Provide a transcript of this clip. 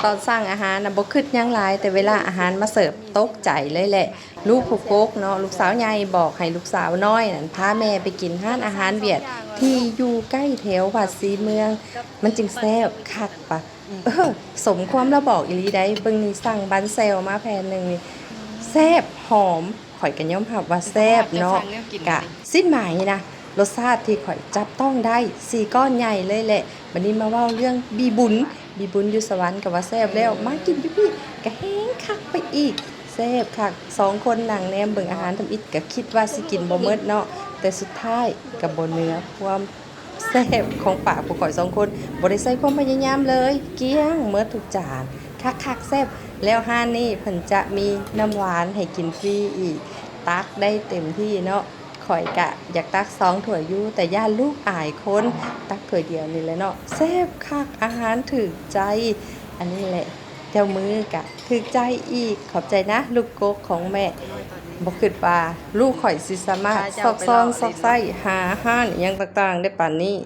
ຕອນສັ່ງອາຫານນະບໍ່ຄິດຫຍັງຫຼາຍ ແຕ່ເວລາອາຫານມາເສີບຕົກໃຈເລີຍແຫຼະ. ລູກຜູ້ກົກເນາະ ລູກສາວໃຫຍ່ບອກໃຫ້ລູກສາວນ້ອຍນັ້ນພາແມ່ໄປກິນຮ້ານອາຫານຫວຽດທີ່ຢູ່ໃກ້ແຖວວັດສີເມືອງ ມັນຈຶ່ງແຊບຄັກປະ. ເອີ ສົມຄວາມລາວບອກອີ່ຫຼີໃດ໋. ເບິ່ງນີ້ ສັ່ງບັນແຊວມາແຜ່ນໜຶ່ງນີ້ ແຊບ ຫອມ ຂ້ອຍກໍຍອມຮັບວ່າແຊບເນາະ. ກະຊິນໝາຍນະ ລົດຊາດທີ່ຂ້ອຍຈັບຕ້ອງໄດ້ ສີ່ກ້ອນໃຫຍ່ເລີຍແຫຼະ. ບັດນີ້ມາເວົ້າເລື່ອງບີບຸນ ບີບຸນຢູ່ສະຫວັນກໍວ່າແຊບແລ້ວ ມາກິນຢູ່ພີ້ກໍແຮງຄັກໄປອີກ ແຊບຄັກ. ສອງຄົນນັ່ງແນມເບິ່ງອາຫານທຳອິດ ກໍຄິດວ່າຊິກິນບໍ່ໝົດເນາະ ແຕ່ສຸດທ້າຍກໍບໍ່ເໜືອຄວາມ ແຊບຂອງປາກພວກຂ້ອຍສອງຄົນ ບໍ່ໄດ້ໃຊ້ຄວາມພະຍາຍາມເລີຍ ກ້ຽງໝົດທຸກຈານ ຄັກໆ ແຊບ. ແລ້ວຮ້ານນີ້ເພິ່ນຈະມີນ້ຳຫວານໃຫ້ກິນຟຣີອີກ ຕັກໄດ້ເຕັມທີ່ເນາະ. ຂ້ອຍກະຢາກຕັກສອງຖ້ວຍຢູ່ ແຕ່ຢ້ານລູກອາຍຄົນ ຕັກຖ້ວຍດຽວນີ້ແຫຼະເນາະ. ແຊບຄັກ ອາຫານຖືກໃຈ ອັນນີ້ແຫຼະ ເຈົ້າມື້ກະຖືກໃຈອີກ. ຂອບໃຈນະລູກກົກຂອງແມ່ ບໍ່ຄິດວ່າລູກຂ້ອຍຊິສາມາດຊອກຊອນຊອກໄຊຫາຮ້ານອີ່ຫຍັງຕ່າງໆໄດ້ປານນີ້.